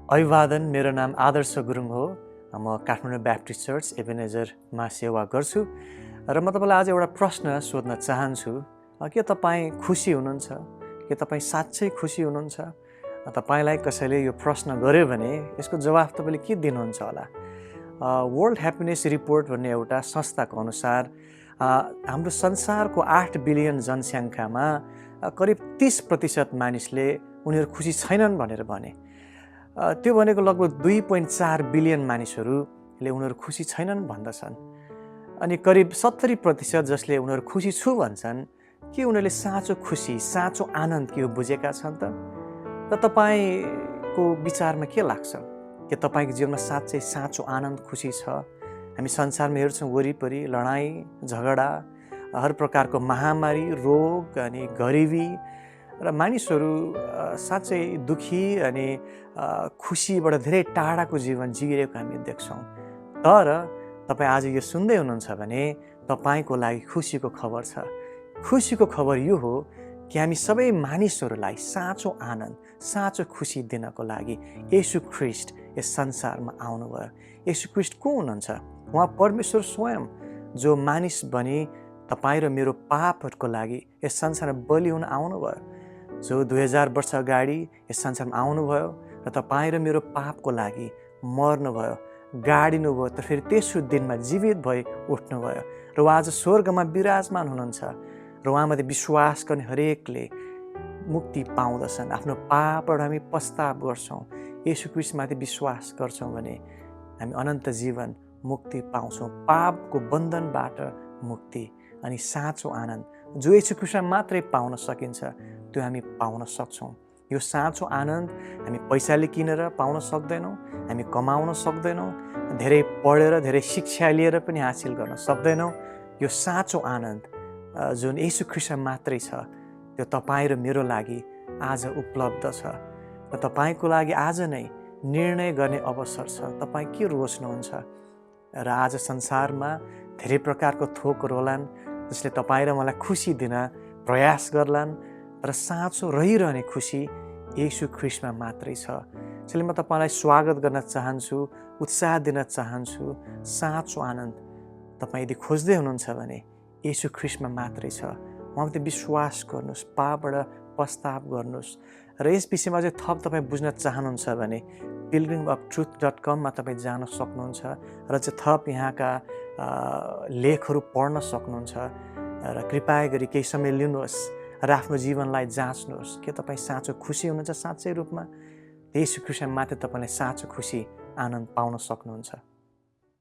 अभिवादन। मेरो नाम आदर्श गुरुङ हो। म काठमाडौँ ब्याप्टिस्ट चर्च एबेनेजरमा सेवा गर्छु र म तपाईँलाई आज एउटा प्रश्न सोध्न चाहन्छु। के तपाईँ खुसी हुनुहुन्छ? के तपाईँ साँच्चै खुसी हुनुहुन्छ? तपाईँलाई कसैले यो प्रश्न गर्यो भने यसको जवाफ तपाईँले के दिनुहुन्छ होला? वर्ल्ड ह्याप्पिनेस रिपोर्ट भन्ने एउटा संस्थाको अनुसार हाम्रो संसारको 8 बिलियन जनसङ्ख्यामा करिब 30% मानिसले उनीहरू खुसी छैनन् भनेर भने। त्यो भनेको लगभग 2.4 बिलियन मानिसहरूले उनीहरू खुसी छैनन् भन्दछन्। अनि करिब 70% जसले उनीहरू खुसी छु भन्छन्, के उनीहरूले साँचो खुसी, साँचो आनन्द के हो बुझेका छन् त? र तपाईँको विचारमा के लाग्छ? के तपाईँको जीवनमा साँच्चै साँचो आनन्द खुसी छ? हामी संसारमा हेर्छौँ वरिपरि लडाइँ झगडा, हर प्रकारको महामारी, रोग अनि गरिबी र मानिसहरू साँच्चै दुखी अनि खुसीबाट धेरै टाढाको जीवन जिइरहेको हामी देख्छौँ। तर तपाईँ आज यो सुन्दै हुनुहुन्छ भने तपाईँको लागि खुसीको खबर छ। खुसीको खबर यो हो कि हामी सबै मानिसहरूलाई साँचो आनन्द, साँचो खुसी दिनको लागि येशू ख्रीष्ट यस संसारमा आउनुभयो। येशू ख्रीष्ट को हुनुहुन्छ? उहाँ परमेश्वर स्वयं जो मानिस बनी तपाईँ र मेरो पापहरूको लागि यस संसारमा बलि हुन आउनुभयो, जो 2000 वर्ष अगाडि यस संसारमा आउनुभयो र तपाईँ र मेरो पापको लागि मर्नुभयो, गाडिनुभयो, तर फेरि तेस्रो दिनमा जीवित भई उठ्नुभयो र उहाँ आज स्वर्गमा विराजमान हुनुहुन्छ र उहाँमाथि विश्वास गर्ने हरेकले मुक्ति पाउँदछन्। आफ्नो पापबाट हामी पश्चाताप गर्छौँ, येशू ख्रीष्टमाथि विश्वास गर्छौँ भने हामी अनन्त जीवन मुक्ति पाउँछौँ, पापको बन्धनबाट मुक्ति अनि साँचो आनन्द जो येशू ख्रीष्टमा मात्रै पाउन सकिन्छ त्यो हामी पाउन सक्छौँ। यो साँचो आनन्द हामी पैसाले किनेर पाउन सक्दैनौँ, हामी कमाउन सक्दैनौँ, धेरै पढेर धेरै शिक्षा लिएर पनि हासिल गर्न सक्दैनौँ। यो साँचो आनन्द जुन येशू ख्रीष्टमा मात्रै छ त्यो तपाईँ र मेरो लागि आज उपलब्ध छ र तपाईँको लागि आज नै निर्णय गर्ने अवसर छ। तपाईँ के रोज्नुहुन्छ? र आज संसारमा धेरै प्रकारको थोकहरू होलान् जसले तपाईँ र मलाई खुसी दिन प्रयास गर्लान्, तर साँचो रहिरहने खुसी येशू ख्रीष्टमा मात्रै छ। त्यसैले म तपाईँलाई स्वागत गर्न चाहन्छु, उत्साह दिन चाहन्छु। साँचो आनन्द तपाईँ यदि खोज्दै हुनुहुन्छ भने येशू ख्रीष्टमा मात्रै छ। उहाँमाथि विश्वास गर्नुहोस्, पापबाट पश्चाताप गर्नुहोस् र यस विषयमा चाहिँ थप तपाईँ बुझ्न चाहनुहुन्छ भने pilgrimoftruth.com मा तपाईँ जान सक्नुहुन्छ र चाहिँ थप यहाँका लेखहरू पढ्न सक्नुहुन्छ। र कृपया गरी केही समय लिनुहोस् र आफ्नो जीवनलाई जाँच्नुहोस्। के तपाईँ साँचो खुसी हुनुहुन्छ? साँच्चै रूपमा येशू ख्रीष्टमा मात्रै तपाईँले साँचो खुसी आनन्द पाउन सक्नुहुन्छ।